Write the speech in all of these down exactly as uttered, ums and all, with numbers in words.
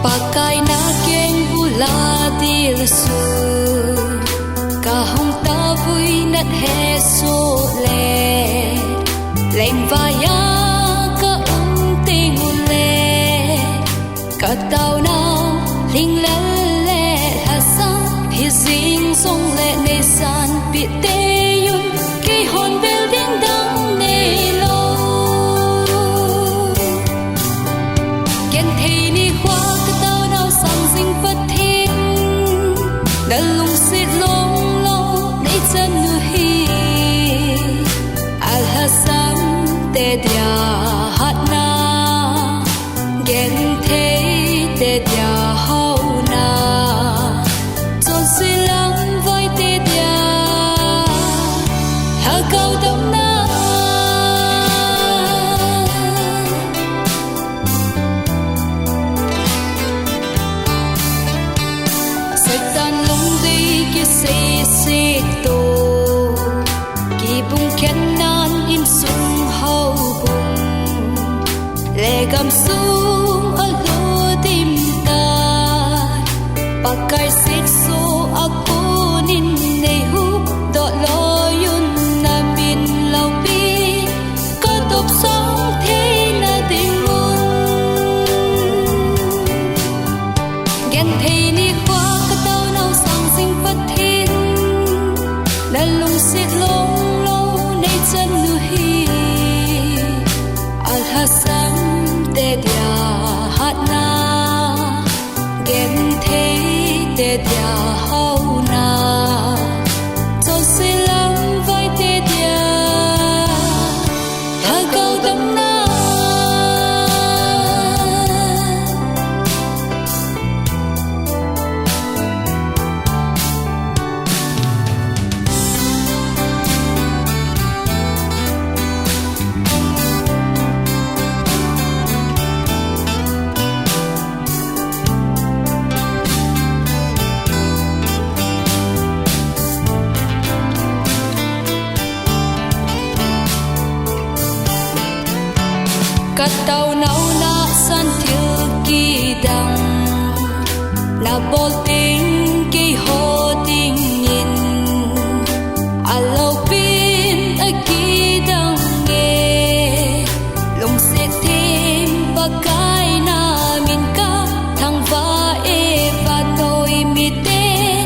Pakai na keng bula dil su, ka hung ta vui nat he su le, leng vaya ka um ting u le, ka tau na ling le le ha sa, hi zing zong le nei san pi te yun, kei hon bel ding dang nei lo. Genthei ni khua ka tau nau sang zing Pathian, na lungsit long lo nei chan nu hi, alhasam te dia hatna, genthei te dia hauna, chonse lam vai te dia lhagao damna. Satan lungdei kisei sik to, kibung khen nan insung houbung le gamsung a lhudim ta, Pakai sik so a kunin nei hu doh lo yun, na min lo pi ka top sang thei na ding un. Genthei ni khua ka tau nau sang zing Pathian, na lungsit long lo nei chan nu hi, alhasam te dia hatna, genthei te dia hauna, chonse lam vai te dia lhagao damna. Ka tau nau na san thil kidang, na bol ding kei ho dingin, a lopin a kidang e. Lungset thim Pakai na min ka thangvah e, vannoi miten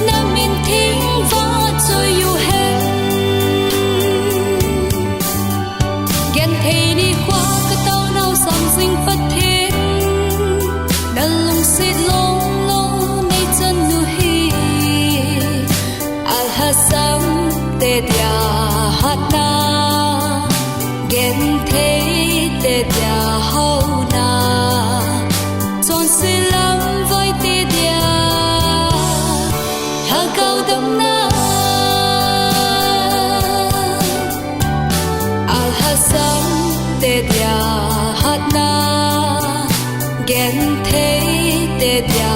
na min thangvah choi u hen. Genthei ni khua ka tau nau sang zing Pathian, na lungsit long lo nei chan nu hi, alhasam te dia hatna, genthei te dia hauna, chonse lam vai te dia lhagao damna. Alhasam te dia hatna, genthei te dia